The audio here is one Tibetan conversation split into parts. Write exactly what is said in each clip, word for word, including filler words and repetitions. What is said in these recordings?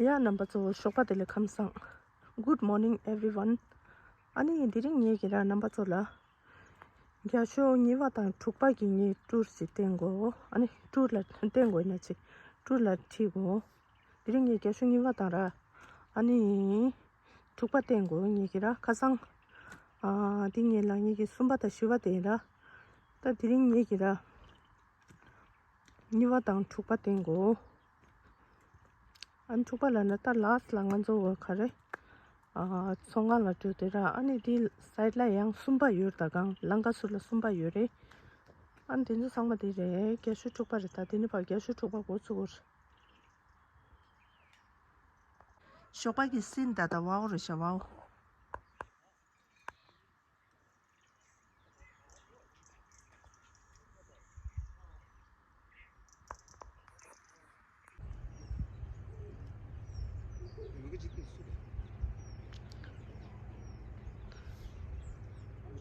ཡ། རྣམ་པ་ཚོ་ཞོགས་པ་བདེ་ལེགས། ཁམས་བཟང་། Good morning everyone. ཨ་ནི་དེ་རིང་ངེད་ཀྱིས་ར་རྣམ་པ་ཚོ་ལ་རྒྱ་ཤོག་གཉིས་པ་དང་དྲུག་པ་གི་ངའི་ཊུར་ཞིག་བསྟན་གོ། ཨ་ནི་ཊུར་ལ་བསྟན་གོ་ཡིན་ན་ཅིག་ཊུར་ལ་ཁྲིད་གོ། དེ་རིང་ངས་རྒྱ་ཤོག་གཉིས་པ་དང་ར་ཨ་ནི་དྲུག་པ་བསྟན་གོ། ངེད་ཀྱིས་ར་ཁ་སང་ཨ་དེ་ངེད་ལ་ངེད་ཀྱི་གསུམ་པ་དང་བཞི་པ་བསྟན་ར། ད་དེ་རིང་ངེད་ཀྱིས་ར་གཉིས་པ་དང་དྲུག་པ་བསྟན་གོ། ཨ་ནི་དྲུག་པ་ལ་ན་ད་ལཱ་སི་ལ་ང་ཚོ་བ་ག་རེ། ཨ་ཚོང་ཁང་ལ་འགྲོ་དེ་ར། ཨ་ནི་དེ་སའིཌ་ལ་ཡང་གསུམ་པ་ཡོད་རེད། ད་གང་ལམ་ཁ་ཟུར་ལ་གསུམ་པ་ཡོད་རེད། ཨ་ནི་དེ་ཚོ་ཚང་མ་དེ་རེད། རྒྱ་ཤོག་དྲུག་པ་རེད། ད་དེ་ནི་ཕར་རྒྱ་ཤོག་དྲུག་པ་འགོ་ཚུགས་གོ། ཞོགས་པ་གི་སིན་ད་ད་ཝའོ་རེད་ཤག་ཝའོ།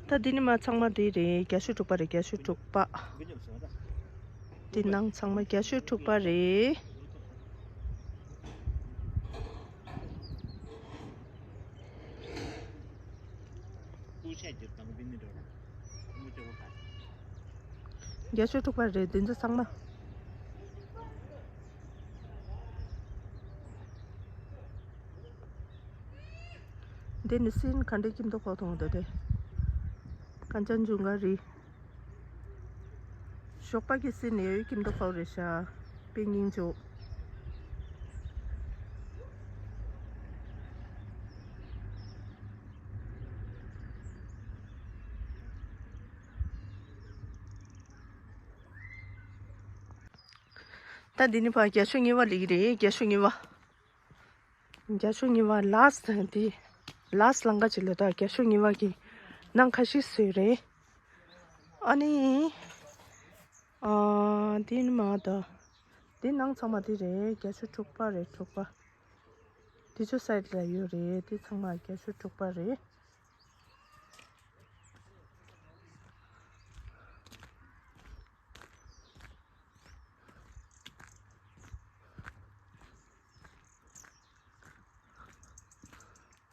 ད་འདི་ནི་མ་ཚང་མ་འདི་རེད། རྒྱ་ཤོག་དྲུག་པ་རེད། རྒྱ་ཤོག་དྲུག་པ། འདི་ནང་ཚང་མ་རྒྱ་ཤོག་དྲུག་པ་རེད། རྒྱ་ཤོག་དྲུག་པ་རེད། འདི་ཚོ་ཚང་མ། འདི་ནི་སིན་ག་འདྲའི་སྐྱིད་མདོག་ཁ་པོ་མཐོང་འདུག་དེ། ཀན་ཅན་ཇུང་ག་རི། ཞོགས་པ་གི་སིན་ནི་སྐྱིད་མདོག་ཁ་པོ་རེད་ཤག་དཔེ་སྙིང་རྗེ། ད་འདི་ནི་ཕར་རྒྱ་ཤོག་གཉིས་པ་ལ་རེད། རྒྱ་ཤོག་གཉིས་པ། རྒྱ་ཤོག་གཉིས་པ་ལཱ་སི་འདི། ལཱ་སི་ལམ་ཁ་ཅིག་ལ་ད་རྒྱ་ཤོག་གཉིས་པ་གི་ནང་ཁ་ཤས་བཟོས་རེད། ཨ་ནི། ཨ། འདི་ནི་མ་ད། འདི་ནང་ཚང་མ་འདི་རེད། རྒྱ་ཤོག་དྲུག་པ་རེད། དྲུག་པ། འདི་ཚོ་སའིཌ་ལ་ཡོད་རེད། འདི་ཚང་མ་རྒྱ་ཤོག་དྲུག་པ་རེད།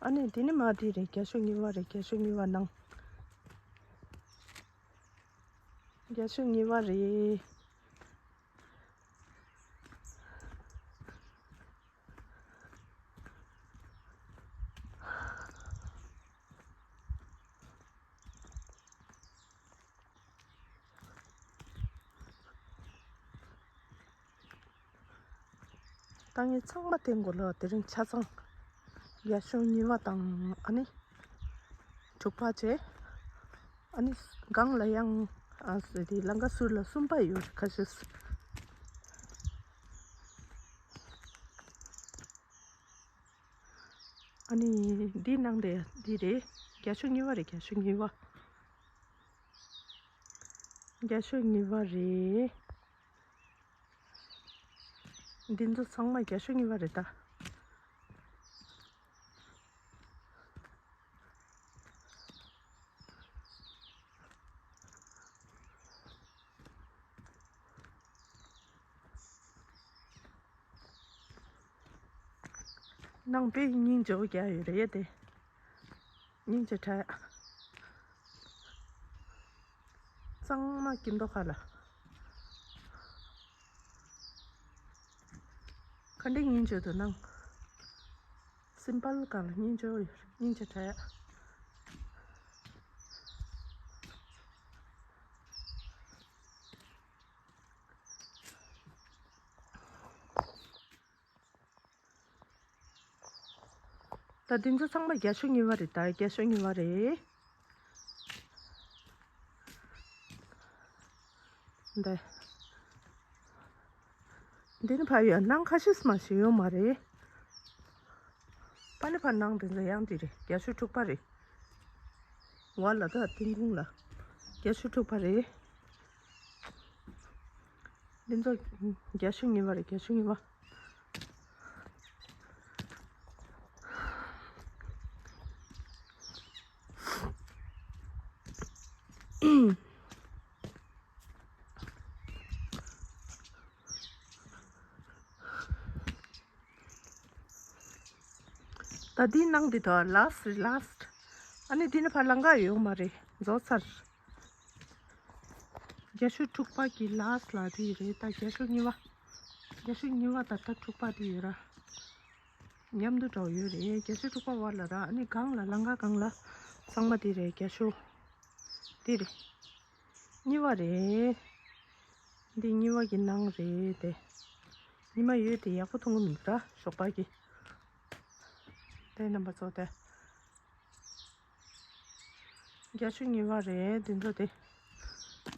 ཨ་ནི་འདི་ནི་མ་འདི་རེད། རྒྱ་ཤོག་གཉིས་པ་རེད། རྒྱ་ཤོག་གཉིས་པ་ནང་། རྒྱ་ཤོག་གཉིས་པ་རེད། ད་ངས་ཚང་མ་བསྟན་དགོས་ལ། དེ་རིང་ཆ་ཚང་རྒྱ་ཤོག་གཉིས་པ་དང་ཨ་ནི་དྲུག་པ་བྱས། ཨ་ནི་སྒང་ལ་ཡང་ཨ་ཟེར་དེ་ལམ་ཁ་ཟུར་ལ་གསུམ་པ་ཡོད་རེད་ཁ་ཤས། ཨ་ནི་འདི་ནང་དེ་འདི་རེད། རྒྱ་ཤོག་གཉིས་པ་རེད། རྒྱ་ཤོག་གཉིས་པ། རྒྱ་ཤོག་གཉིས་པ་རེད། འདི་ཚོ་ཚང་མ་རྒྱ་ཤོག་གཉིས་པ་རེད་ད། ནང་དཔེ་སྙིང་རྗེ་པོ་རྒྱག་ཡོད་རེད་དེ། སྙིང་རྗེ་དྲག་ཡ། གཙང་མ་སྐྱིད་མདོག་ཁ་ལ། ག་འདྲའི་སྙིང་རྗེ་འདུག་ནང་། སིམ་པལ་གང་ལ་སྙིང་རྗེ་པོ་ཡོད། སྙིང་རྗེ་དྲག་ཡ། ད་འདི་ཚོ་ཚང་མ་རྒྱ་ཤོག་གཉིས་པ་རེད་ད། རྒྱ་ཤོག་གཉིས་པ་རེད། འདི། འདི་ནི་ཕ་ཡོད་ནང་ཁ་ཤས་མ་ཞིག་ཡོད་མ་རེད། ཕ་ནི་ཕ་ནང་འདི་ཚོ་ཡང་འདི་རེད། རྒྱ་ཤོག་དྲུག་པ་རེད། ཝ་ལ་ད་ཏིང་ཁུང་ལ། རྒྱ་ཤོག་དྲུག་པ་རེད། འདི་ཚོ་རྒྱ་ཤོག་གཉིས་པ་རེད། རྒྱ་ཤོག་གཉིས་པ། ད་འདི་ནང་འདི་ད་ལཱསི་རེད། ལཱསི། ཨ་ནི་འདི་ནས་ཕར་ལམ་ཁ་ཡོད་མ་རེད། རྫོགས་ཚར། རྒྱ་ཤོག་དྲུག་པ་གི་ལཱསི་ལ་འདི་རེད། ད་རྒྱ་ཤོག་གཉིས་པ། རྒྱ་ཤོག་གཉིས་པ་ད་ལྟ་དྲུག་པ་འདི་ཡོད་ར། མཉམ་དུ་འདྲ་བོ་ཡོད་རེད། རྒྱ་ཤོག་དྲུག་པ་བར་ལ་ར། ཨ་ནི་སྒང་ལ་ལམ་ཁ་སྒང་ལ་ཚང་མ་འདི་རེད། རྒྱ་ཤོག་འདི་རེད། གཉིས་པ་རེད། འདི་གཉིས་པ་གི་ནང་རེད་དེ། ཉི་མ་ཡོད་དེ་ཡག་པོ་མཐོང་གི་མི་འདུག་ར། ཞོགས་པ་གི། དེ་རྣམ་པ་ཚོ་དེ། རྒྱ་ཤོག་གཉིས་པ་རེད། འདི་ཚོ་དེ།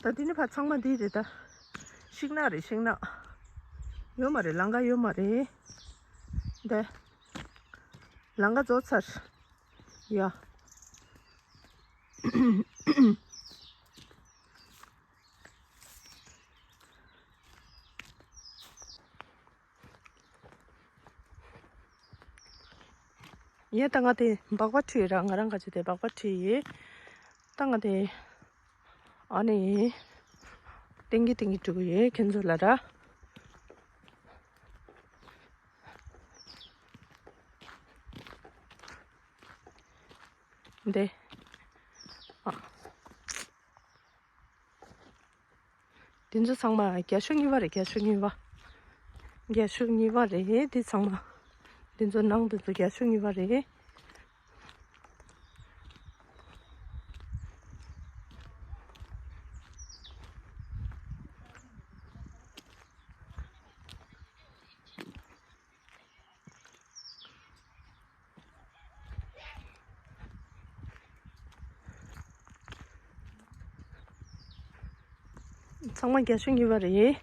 ད་འདི་ནི་ཕར་ཚང་མ་འདི་རེད་ད། ཤིང་ནགས་རེད། ཤིང་ནགས། ཡོད་མ་རེད། ལམ་ཁ་ཡོད་མ་རེད། དེ། ལམ་ཁ་རྫོགས་ཚར། ཡ། ཡ། ད་ང་དེ་སྦག་སྦག་ཁྲིད་ཡོད་ར། ང་རང་ག་ཚོད་དེ་སྦག་སྦག་ཁྲིད་ཡོད། ད་ང་དེ་ཨ་ནི་ཏིང་གི་ཏིང་གི་འགྲོ་གི་ཡོད། ཁྱེད་ཚོ་ལ་ར། འདི། ཨ། འདི་ཚོ་ཚང་མ་རྒྱ་ཤོག་གཉིས་པ་རེད། རྒྱ་ཤོག་གཉིས་པ། རྒྱ་ཤོག་གཉིས་པ་རེད། འདི་ཚང་མ། འདི་ཚོ་ནང་འདི་ཚོ་རྒྱ་ཤོག་གཉིས་པ་རེད། ཚང་མ་རྒྱ་ཤོག་གཉིས་པ་རེད།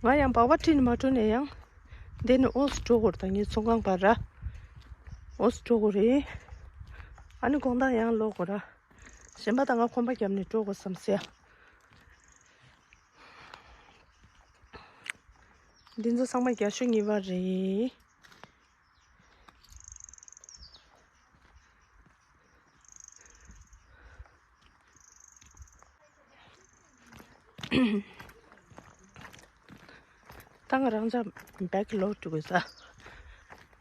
ང་ཡང་སྦག་སྦག་ཁྲིད་ནས་མ་འགྲོ་ནས་ཡང་། འདི་ནས་ཨོ་སི་འགྲོ་དགོས་རེད། ད་ངའི་ཚོང་ཁང་བར་ར། ཨོ་སི་འགྲོ་དགོས་རེད། ཨ་ནི་དགོང་དག་ཡང་ལོག་དགོས་ར། གཞན་པ་དང་ང་ཁོམ་པ་བརྒྱབ་ནས་འགྲོ་དགོས་བསམ་སོང་ཡ། འདི་ཚོ་ཚང་མ་རྒྱ་ཤོག་གཉིས་པ་རེད། ད་ང་རང་ཅག་བེག་ལོག་འགྲོ་དགོས་ས།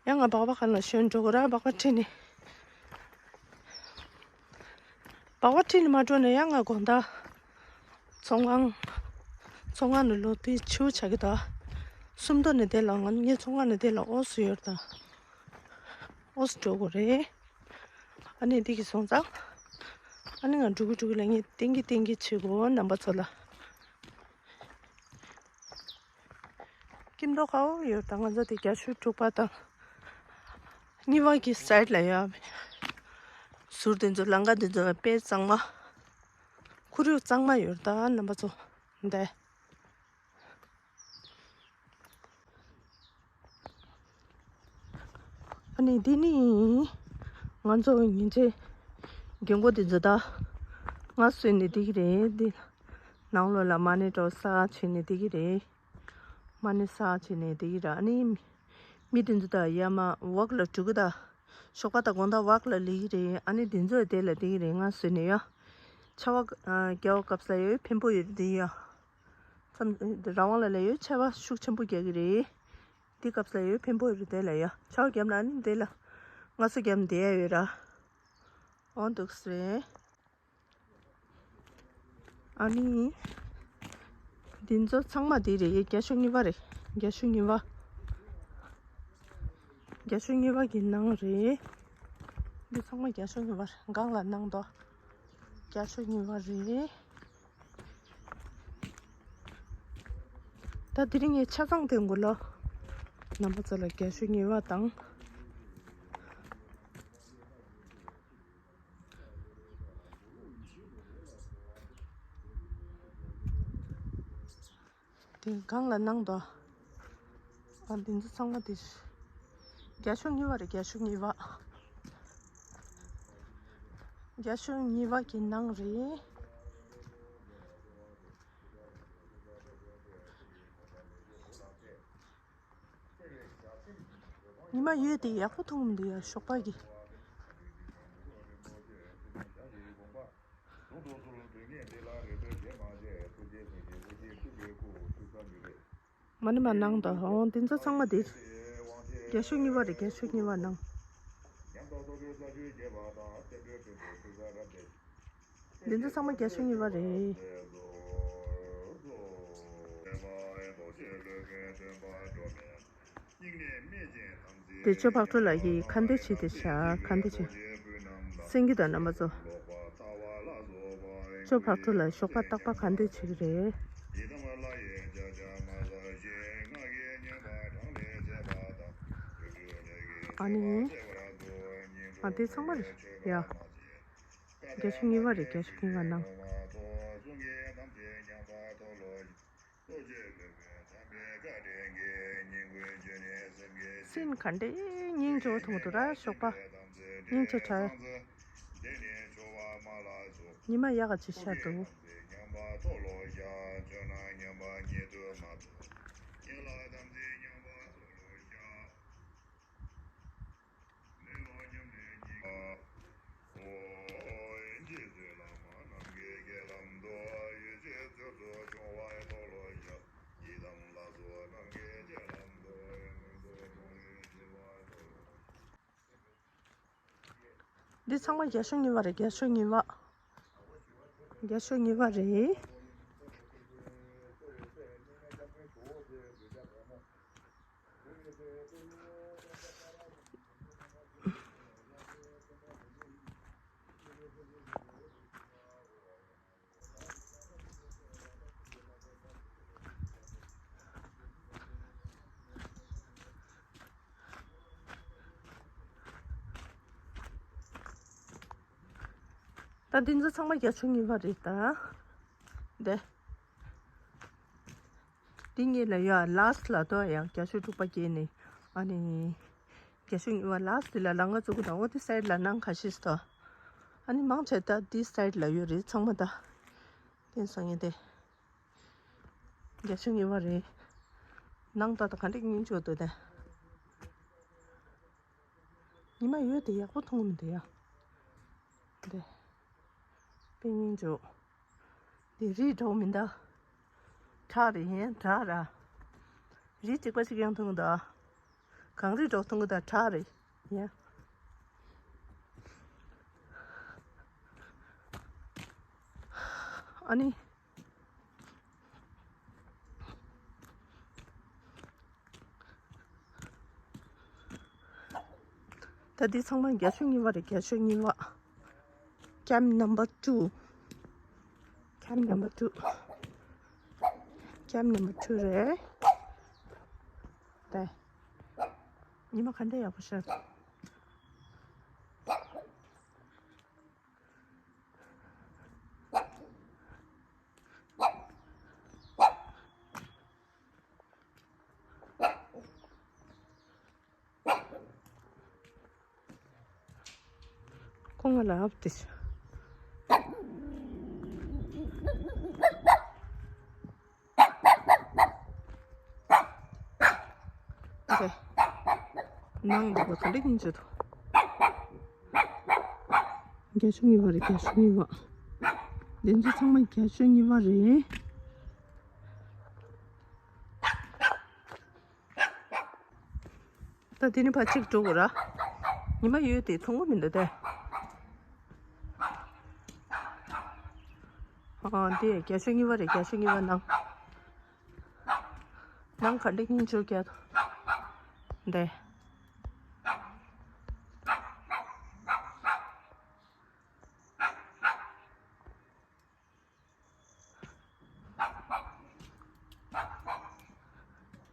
ཡང་ང་སྦག་སྦག་ཁང་ལ་ཞོན་འགྲོ་དགོས་ར། སྦག་སྦག་ཁྲིད་ནས། སྦག་སྦག་ཁྲིད་ནས་མ་འགྲོ་ནས་ཡང་ང་དགོང་དག་ཚོང་ཁང་། ཚོང་ཁང་ནས་ལོག་དུས་ཕྱི་པོ་ཆགས་ཀྱི་འདུག་སུམ་མདོ་ནས་དེ་ལ་ང་ངའི་ཚོང་ཁང་ནས་དེ་ལ་ཨོ་སི་ཡོད་རེད་ད། ཨོ་སི་འགྲོ་དགོས་རེད། ཨ་ནི་འདི་གི་སོང་ཙང་། ཨ་ནི་ང་འགྲོ་གི་འགྲོ་གི་ལ་ངས་ཏིང་གི་ཏིང་གི་བྱེད་དགོས། རྣམ་པ་ཚོ་ལ། སྐྱིད་མདོག་ཁ་པོ་ཡོད་ད། ང་ཚོ་དེ་རྒྱ་ཤོག་དྲུག་པ་དང་གཉིས་པ་གི་སའིཌ་ལ་ཡོད། ཟུར་དེ་ཚོ་ལམ་ཁ་དེ་ཚོ་དཔེ་གཙང་མ། ཁོར་ཡུག་གཙང་མ་ཡོད་ད། རྣམ་པ་ཚོ་འདི། ཨ་ནི་འདི་ནི་ང་ཚོ་ཉིན་མཚན་རྒན་གོག་དེ་ཚོ་ད་ང་གསོས་ནས་བསྡད་ཀྱི་རེད། འདི་ནང་ལོགས་ལ་མ་ཎི་འདྲ་བོ་བསགས་བྱས་ནས་བསྡད་ཀྱི་རེད། མ་ཎི་བསགས་བྱས་ནས་བསྡད་ཀྱི་རེད། ཨ་ནི་མི་དེ་ཚོ་ད་ཡར་མར་ཝོག་ལ་འགྲོ་གི་ད། ཞོགས་པ་དང་དགོང་དག་ཝོག་ལ་སླེབས་ཀྱི་རེད། ཨ་ནི་དེ་ཚོ་དེ་ལ་བསྡད་ཀྱི་རེད། ང་གསོས་ནས་ཡ། ཆར་པ་རྒྱག་པའི་སྐབས་ལ་ཡ་ཕན་པོ་ཡོད་རེད་ཡ། མཚམས་རང་དབང་ལ་ལས་ཡོད། ཆར་པ་ཤུགས་ཆེན་པོ་རྒྱག་གི་རེད། འདི་སྐབས་ལ་ཡོད་ཕན་པོ་རེད། དེ་ལ་ཡ་ཆར་པ་བརྒྱབ་ན་ནི་དེ་ལ་ང་ཚོ་བརྒྱབ་ནས་བསྡད་ཡ་ཡོད་ར། འོ་འདུག་སེ་རེད། ཨ་ནི། འདི་ཚོ་ཚང་མ་འདི་རེད། རྒྱ་ཤོག་གཉིས་པ་རེད། རྒྱ་ཤོག་གཉིས་པ། རྒྱ་ཤོག་གཉིས་པ་གི་ནང་རེད། འདི་ཚང་མ་རྒྱ་ཤོག་གཉིས་པ་རེད། སྒང་ལ་ནང་དུ་རྒྱ་ཤོག་གཉིས་པ་རེད། ད་དེ་རིང་ངས་ཆ་ཚང་དེ་འགོ་ལ། རྣམ་པ་ཚོ་ལ་རྒྱ་ཤོག་གཉིས་པ་དང་། དེ་སྒང་ལ་ནང་དུ། ཨ། འདི་ཚོ་ཚང་མ་དེ། རྒྱ་ཤོག་གཉིས་པ་རེད། རྒྱ་ཤོག་གཉིས་པ། རྒྱ་ཤོག་གཉིས་པ་གི་ནང་རེད། ཉི་མ་ཡོད་དེ་ཡག་པོ་མཐོང་མི་འདུག་ཡ། ཞོགས་པ་གི། མ་ཎི་མ་ནང་དུ། འོ་འདི་ཚོ་ཚང་མ་དེ། རྒྱ་ཤོག་གཉིས་པ་རེད། རྒྱ་ཤོག་གཉིས་པ་ནང་། འདི་ཚོ་ཚང་མ་རྒྱ་ཤོད་ངེས་པ་རེད། དེ་ཅོ་ཕག་ཕྲུག་ལགས་ཀྱིས་ཁ་འདོན་བྱེད་དེ་ཤག་ཁ་འདོན་བྱེད། སེང་གེ་དང་རྣམ་པ་ཚོ། ཅོ་ཕག་ཕྲུག་ལགས་ཞོགས་པ་རྟག་པར་ག་འདོད་བྱེད་ཀྱི་རེད། ཨ་ནི། ཨ་དེ་ཚང་མ་རེད་ཡ། རྒྱ་ཤོད་ངེས་པ་རེད། རྒྱ་ཤོད་ངེས་པ་ནང་། སེམས་ག་འདྲའི་སྙིང་རྗེ་པོ་མཐོང་འདུག་ར་ཞོགས་པ། སྙིང་རྗེ་དྲགས། ཉི་མ་ཡག་ག་ཅིག་ཤར་འདུག་འདི་ཚང་མ་རྒྱ་ཤོད་ངེས་པ་རེད། རྒྱ་ཤོད་ངེས་པ། རྒྱ་ཤོད་ངེས་པ་རེད། ད་འདི་ཚོ་ཚང་མ་རྒྱ་ཤོད་ངེས་པ་རེད་ད། འདི། འདི་གཉིས་ལ་ཡ་ལཱ་སི་ལ་དོ་ཡང་རྒྱ་ཤོད་དྲུག་པ་སྐྱེས་ནས་ཨ་ནི། རྒྱ་ཤོད་ངེས་པ་ལཱ་སི་ལ་ལ་ང་བཙུགས་དང་འོ་དེ་སའིཌ་ལ་ནང་ཁ་ཤས་སུ་དོ། ཨ་ནི་མང་ཆེ་ད་འདི་སའིཌ་ལ་ཡོད་རེད་ཚང་མ་ད། བསྟན་སོང་ངས་དེ། རྒྱ་ཤོད་ངེས་པ་རེད། ནང་ད་ད་ག་འདྲ་སྙིང་རྗེ་འདུག་དེ། ཉི་མ་ཡོད་དེ་ཡག་པོ་མཐོང་མི་འདུག་ཡ། དེ། དཔེ་སྙིང་རྗེ། དེ་རི་འདྲ་པོ་མི་འདུག་བྲག་རེད་ཡིན་བྲག་ར། རི་གཅིག་པ་གཅིག་ཡང་མཐོང་གི་འདུག་གངས་རི་འདྲ་པོ་མཐོང་གི་འདུག་བྲག་རེད་ཡིན། ཨ་ནི། ད་འདི་ཚང་མ་རྒྱ་ཤོད་ངེས་པ་རེད། རྒྱ་ཤོད་ངེས་པ། Camp number two. Camp number two. Camp number two རེད། ད། ཉི་མ་ག་འདྲ་ཡག་པོ་ཤར། ཁོང་ང་ལ་ཨབ་དེ། ནང་འདུག་པ་ག་འདྲ་ཡིན་ཅི་དོ། རྒྱ་ཤོད་ངེས་པ་རེད། རྒྱ་ཤོད་ངེས་པ། འདི་ཚོ་ཚང་མ་རྒྱ་ཤོད་ངེས་པ་རེད། ད་དེ་ནི་ཕ་གཅིག་འགྲོ་དགོས་ར། ཉི་མ་ཡོད་དེ་མཐོང་གི་མི་འདུག་སྟེ། ཨ་དེ་རྒྱ་ཤོད་ངེས་པ་རེད། རྒྱ་ཤོད་ངེས་པ་ནང་། ནང་ག་འདྲ་སྙིང་རྗེ་རྒྱ་དོ། འདི།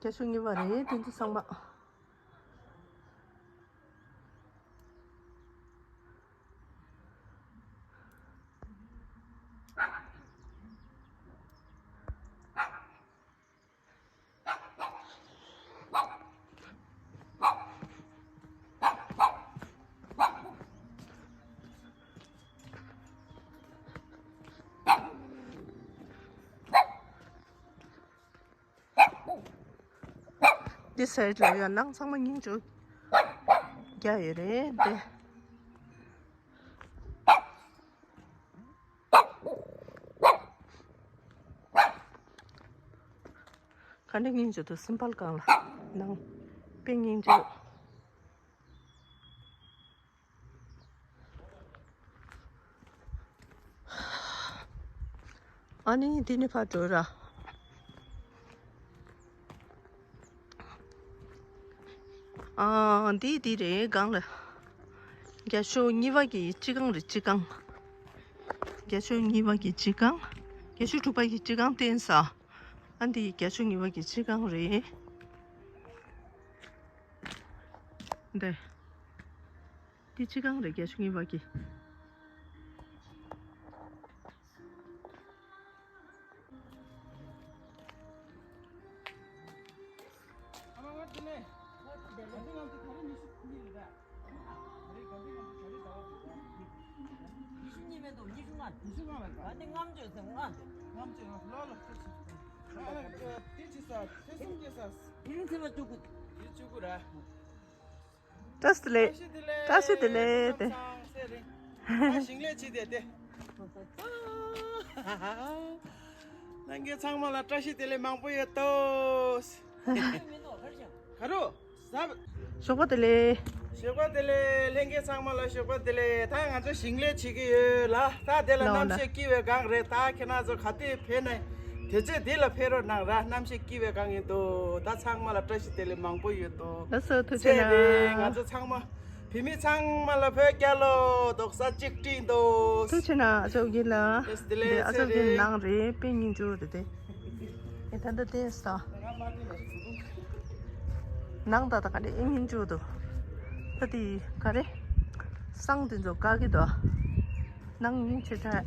རྒྱ་ཤོད་ངེས་པ་རེད་དེ་ཚོ་ཚང་མ། འདི་སའིཌ་ལ་ཡང་ནང་ཚང་མ་སྙིང་རྗེ་རྒྱ་ཡོད་རེད་དེ། ག་འདྲ་སྙིང་རྗེ་འདུག་སིམ་པལ་གང་ལ་ནང་དཔེ་སྙིང་རྗེ། ཨ་ནི་འདི་ནས་ཕར་འགྲོ་ར། ཨ། འདི་འདི་རེད་སྒང་ལ། རྒྱ་ཤོག་གཉིས་པ་གི་སྤྱི་ཁང་རེད། སྤྱི་ཁང་། རྒྱ་ཤོག་གཉིས་པ་གི་སྤྱི་ཁང་། རྒྱ་ཤོག་དྲུག་པ་གི་སྤྱི་ཁང་བསྟན་ས། ཨ། འདི་རྒྱ་ཤོག་གཉིས་པ་གི་སྤྱི་ཁང་རེད། འདི། འདི་སྤྱི་ཁང་རེད། རྒྱ་ཤོག་གཉིས་པ་གི། ཉི་ཤུ་གཉིས་མེད་དོ། ཉི་ཤུ་ལྔ། ཉི་ཤུ་ལྔ་རེད། ཨ་ནི་ལྔ་བཅུ་ཟེར། ལྔ་འདི། ལྔ་བཅུ་ལ་ལ་ཁ་ཆེ། ཨ་ནི་དེ་ཅི་ས་ཐེ་སུམ་ཅི་ས། དེ་རིང་ཚེས་པ་བཅུ་དགུ། དེ་བཅུ་དགུ་ར། བཀྲ་ཤིས་བདེ་ལེགས། བཀྲ་ཤིས་བདེ་ལེགས། བཀྲ་ཤིས་བདེ་ལེགས་ཏེ། ཨ། ཞིང་ལས་བྱེད་དེ་ཏེ། ལྷན་རྒྱས་ཚང་མ་ལ་བཀྲ་ཤིས་བདེ་ལེགས་མང་པོ་ཡོད་དོ། ག་རུ། ཟབ། ཞོགས་པ་བདེ་ལེགས། ཞོགས་པ་བདེ་ལེགས། ལྷན་རྒྱས་ཚང་མ་ལ་ཞོགས་པ་བདེ་ལེགས། ད་ང་ཚོ་ཞིང་ལས་བྱེད་ཀྱི་ཡོད་ལ། ད་དེ་ལ་ལའོ་ལ། གནམ་གཤིས་སྐྱིད་པའི་སྒང་རེད། ད་ཁྱེད་རང་ཚོ་ག་དུས་ཕེབས་ན་དུས་ཚོད་འདི་ལ་ཕེབས་རོགས་གནང་ར། གནམ་གཤིས་སྐྱིད་པའི་སྒང་ཡིན་འདུག་ད་ཚང་མ་ལ་བཀྲ་ཤིས་བདེ་ལེགས་མང་པོ་ཡོད་འདུག་ལགས་སོ། ཐུགས་རྗེ་ཚེ་རིང་། ང་ཚོ་ཚང་མ། བོད་མི་ཚང་མ་ལ་བོད་རྒྱལ་ལོ། རྡོག་རྩ་གཅིག་སྒྲིལ་འདུག་ཐུགས་རྗེ་གནང་། ཨ་ཅོ་གི་ལ། ལགས་སོ་བདེ་ལེགས། དེ་ཨ་ཅོ་གི་ཚེ་རིང། ནང་རེད། དཔེ་སྙིང་རྗེ་རེད་དེ། ཨེ་ད་ལྟ་དེ་ས། ནང་ད་ད་ག་རེ་ཨེ་སྙིང་རྗེ་འདུག་ད་དེ་ག་རེ། སང་དེ་ཚོ་དགའ་གི་འདུག་ནང་སྙིང་རྗེ་དྲགས།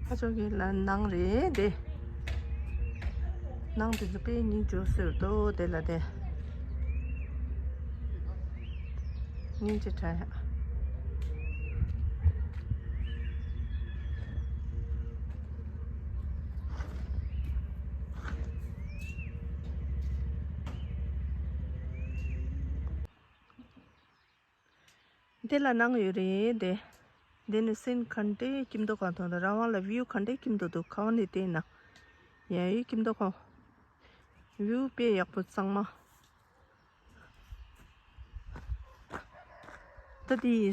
ཨ་ཅོ་གི་ལ་ནང་རེད་དེ། ནང་དེ་ཚོ་དཔེ་སྙིང་རྗེ་སོས་འདུག་དེ་ལ་དེ། སྙིང་རྗེ་དྲགས། འདི་ལ་ནང་ཡོད་རེད་དེ། འདི་ནི་སིན་ག་འདྲའི་སྐྱིད་མདོག་གང་མཐོང་དང་། རང་དབང་ལ་བིའུ་ག་འདྲའི་སྐྱིད་མདོག་འདུག་ཁ་བ་ནས་བལྟས་ན། ཡ་ཡི་སྐྱིད་མདོག་གང་། བིའུ་དཔེ་ཡག་པོ་གཙང་མ། ད་འདི།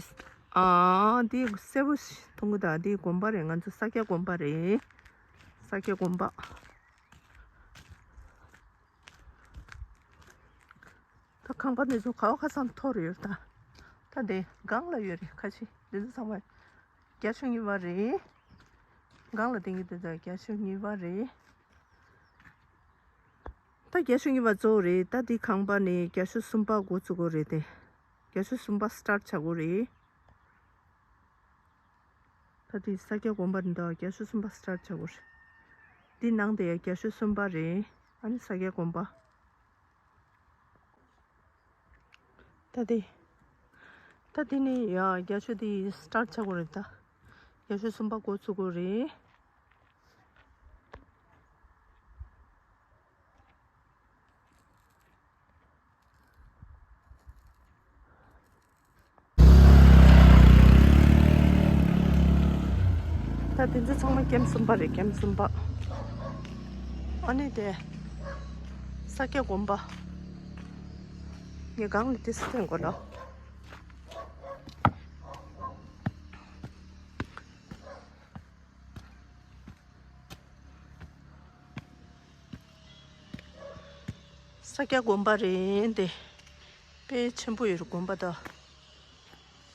ཨ། འདི་སེར་པོ་ཞིག་མཐོང་གི་ད། འདི་དགོན་པ་རེད། ང་ཚོ་ས་སྐྱ་དགོན་པ་རེད། ས་སྐྱ་དགོན་པ། ད་ཁང་པ་འདི་ཚོ་ག་བ་ཁ་སང་མཐོ་རུ་ཡོད་ད། ད་འདི་སྒང་ལ་ཡོད་རེད། ཁ་ཤས་འདི་ཚོ་ཚང་མ་རྒྱ་ཤོག་གཉིས་པ་རེད། སྒང་ལ་ལྡིང་གི་འདུག་ད་རྒྱ་ཤོག་གཉིས་པ་རེད། ད་རྒྱ་ཤོག་གཉིས་པ་གཙོ་བོ་རེད། ད་འདི་ཁང་པ་ནས་རྒྱ་ཤོག་གསུམ་པ་འགོ་བཙུགས་དགོས་རེད་དེ། རྒྱ་ཤོག་གསུམ་པ་སི་ཊར་ཊི་བྱ་དགོས་རེད། ད་འདི་ས་སྐྱ་དགོན་པ་འདི་འདྲ་བ་རྒྱ་ཤོག་གསུམ་པ་སི་ཊར་ཊི་བྱ་དགོས་རེད། འདི་ནང་དེ་ཡ་རྒྱ་ཤོག་གསུམ་པ་རེད། ཨ་ནི་ས་སྐྱ་དགོན་པ། ད་དེ། ད་དེ་ནས་ཡ་རྒྱ་ཤོག་དེ་སི་ཊར་ཊི་བྱ་དགོས་རེད་ད། རྒྱ་ཤོག་གསུམ་པ་འགོ་ཚུགས་དགོས་རེད། ད་དེ་ཚོ་ཚང་མ་ཀེམ་གསུམ་པ་རེད། ཀེམ་གསུམ་པ། ཨ་ནི་དེ། ས་སྐྱ་དགོན་པ། ངས་སྒང་ལ་དེ་སི་ཐན་གོ་ལོ། ས་སྐྱ་དགོན་པ་རེད་དེ། དཔེ་ཆེན་པོ་ཡོད་རེད་དགོན་པ་ད།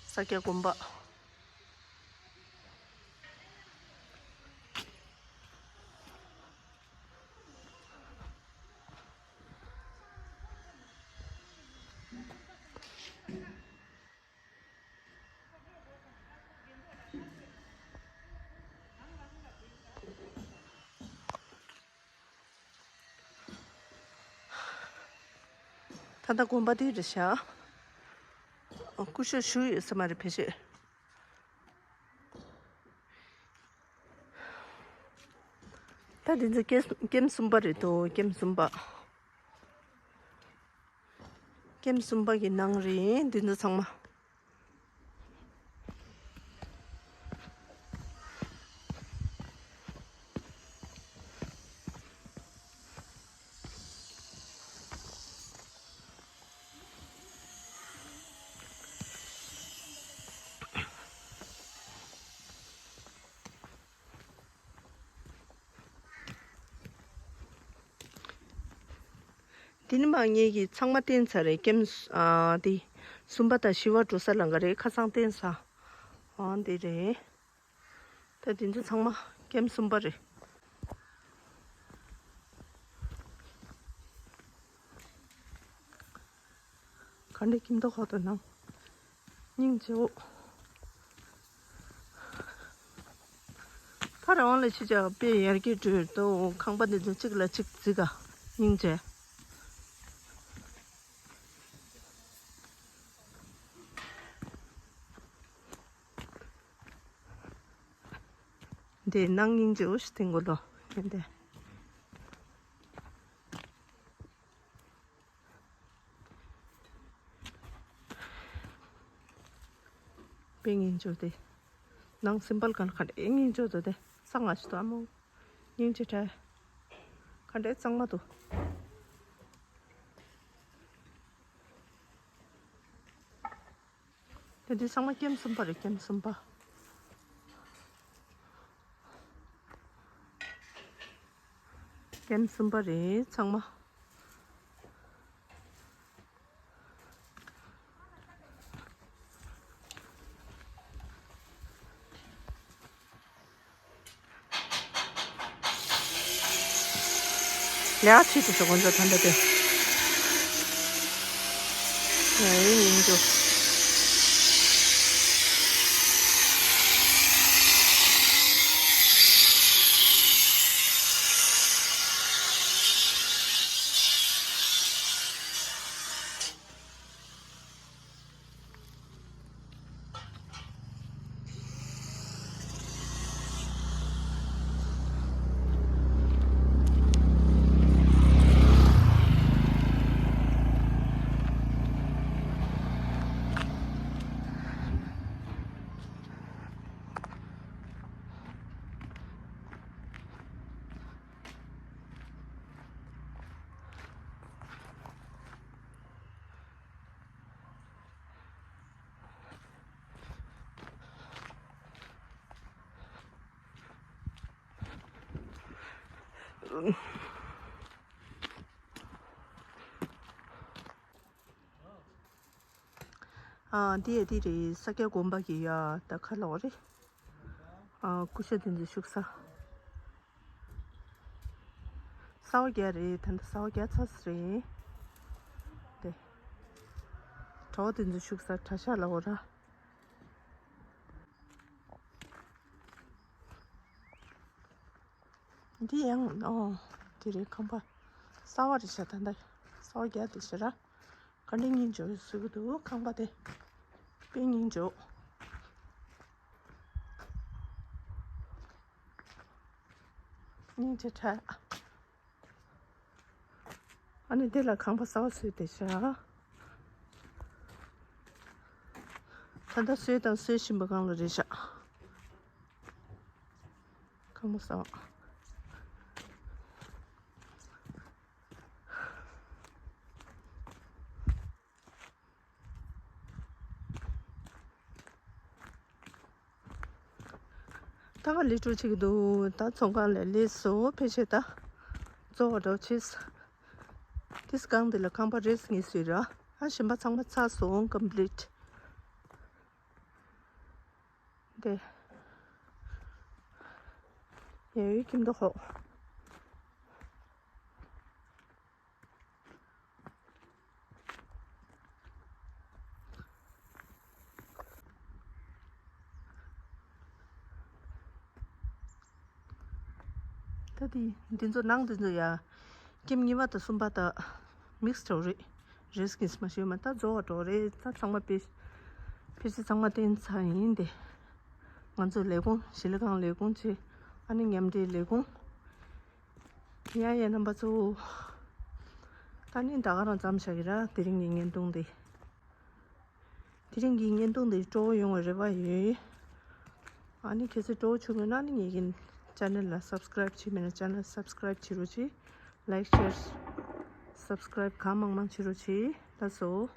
ས་སྐྱ་དགོན་པ། ད་ལྟ་དགོན་པ་འདི་རེད་ཤག་སྐུ་ཞབས་བཞུགས་ཡོད་ས་མ་རེད་ཕལ་ཆེར། ད་འདི་ཚོ་ཀེམ་ཀེམ་གསུམ་པ་རེད་དོ། ཀེམ་གསུམ་པ། ཀེམ་གསུམ་པ་གི་ནང་རེད་འདི་ཚོ་ཚང་མ། དེ་ནི་མ་ངེད་ཀྱིས་ཚང་མ་བསྟན་ཚར་རེད། ཀེམ་ཨ་དེ་གསུམ་པ་དང་བཞི་པ་འགྲོ་ས་ལ་འགའ་རེ་ཁ་སང་བསྟན་ས། ཨ་འདི་རེད། ད་དེ་ཚོ་ཚང་མ་ཀེམ་གསུམ་པ་རེད། ག་འདྲ་ཁྱིམ་ཐོག་ཁ་ཐོག་ནང་སྙིང་རྗེ་བོ། ཕ་རང་ལ་ཕྱི་ཅག་དཔེ་ཡར་རྒྱས་འགྲོས་དོ། ཁང་པ་འདི་ཚོ་གཅིག་ལ་གཅིག་བརྩི་ག་སྙིང་རྗེ། འདི་ནང་སྙིང་རྗེ་བོ་ཞིག་དེ་མགོ་ལོ་ཡིན་ཏེ། དཔེ་སྙིང་རྗེ་དེ། ནང་སིམ་པལ་གང་ག་འདྲ་སྙིང་རྗེ་དོ་དེ་གཙང་མ་ཞིག་དོ་ཨ་མོ། སྙིང་རྗེ་དྲ། ག་འདྲ་གཙང་མ་དོ། དེ་འདི་ཚང་མ་ཀེམ་གསུམ་པ་རེད། ཀེམ་གསུམ་པ། ཀེམ་གསུམ་པ་རེད་ཚང་མ། ལས་ཀ་བྱེད་དུ་ཞོག་ཁོང་ཚོ་ད་ལྟ་དེ། ཡ་ཡིན་ཡིན་འགྲོ། ཨ་འདི་ཡ་འདི་རེད། ས་སྐྱ་དགོན་པ་གི་ཡ་ད་ཁ་ལོག་རེད། ཨ་སྐུ་ཞབས་དེ་ཚོ་བཞུགས་ས། གསར་པ་རྒྱག་རེད། ད་ལྟ་གསར་པ་རྒྱག་ཚར་ས་རེད། དེ། གྲྭ་པ་དེ་ཚོ་བཞུགས་ས་གྲྭ་ཤག་ལ་འོ་ར། འདི་ཡང་ཨོ། དེ་རེད། ཁང་པ་གསར་པ་རེད་ཤག་ད་ལྟ་གསར་པ་རྒྱག་དེ་ཤག་ར། ག་འདྲ་སྙིང་རྗེ་བཟོ་གི་འདུག་ཁང་པ་དེ། དཔེ་སྙིང་རྗེ། སྙིང་རྗེ་དྲ། ཨ་ནི་འདི་ལ་ཁང་པ་གསར་པ་བཟོས་བསྡད་ཤག་ད་ལྟ་བཟོས་དང་བཟོ་བཞིན་པ་སྒང་ལ་རེད་ཤག་ཁང་པ་གསར་པ། ད་ག་ལེ་ཀྲོ་བྱེད་ཀྱི་འདུག་ད་ཚོང་ཁང་ལ་སླེབས་སོང་། ཕལ་ཆེར་ད་གཙོ་བོ་འགྲོ་ཆེས། དེ་སྒང་འདི་ལ་ཁང་པ་རེས་ངེས་སུ་ར། ཨ་གཞན་པ་ཚང་མ་ཚར་སོང་། ཀམ་པི་ལིཊ། དེ། ཡ་ཡོད་ཀྱིན་འདུག་ཧོ། ད་དེ་འདི་ཚོ་ནང་འདི་ཚོ་ཡ། ཀེམ་གཉིས་པ་དང་གསུམ་པ་དང་མིག་སི་འདྲ་བོ་རེད། རེས་ཀྱིས་མ་ཤེས་མ་ད་རྫོགས་པ་འགྲོ་རེད། ད་ཚང་མ་དཔེ་ཕལ་ཆེར་ཚང་མ་བསྟན་ཚར་ཡིན་ཏེ། ང་ཚོ་ལས་ཁུངས་གཞིས་ལས་ཁང་ལས་ཁུངས་བྱས། ཨ་ནི་མཉམ་འབྲེལ་ལས་ཁུངས། ཡ་ཡ་རྣམ་པ་ཚོ། ད་ནི་ད་ག་རང་མཚམས་བཞག་གི་ར། དེ་རིང་གི་བརྙན་ཐུང་འདི། དེ་རིང་གི་བརྙན་ཐུང་འདི་སྤྲོ་བོ་ཡོང་བའི་རེ་བ་ཡོད། ཨ་ནི་གལ་སྲིད་སྤྲོ་བོ་བྱུང་ཡོད་ན་ནི་ངེད་ཀྱི་ཅེ་ནལ་ལ་སབ་སི་ཀ་རེབ་བྱས་མེད་ན་ཅེ་ནལ་སབ་སི་ཀ་རེབ་བྱེད་རོགས་གྱིས། ལའིག་ཤེར་སབ་སི་ཀ་རེབ་གང་མང་མང་བྱེད་རོགས་གྱིས། ལགས་སོ།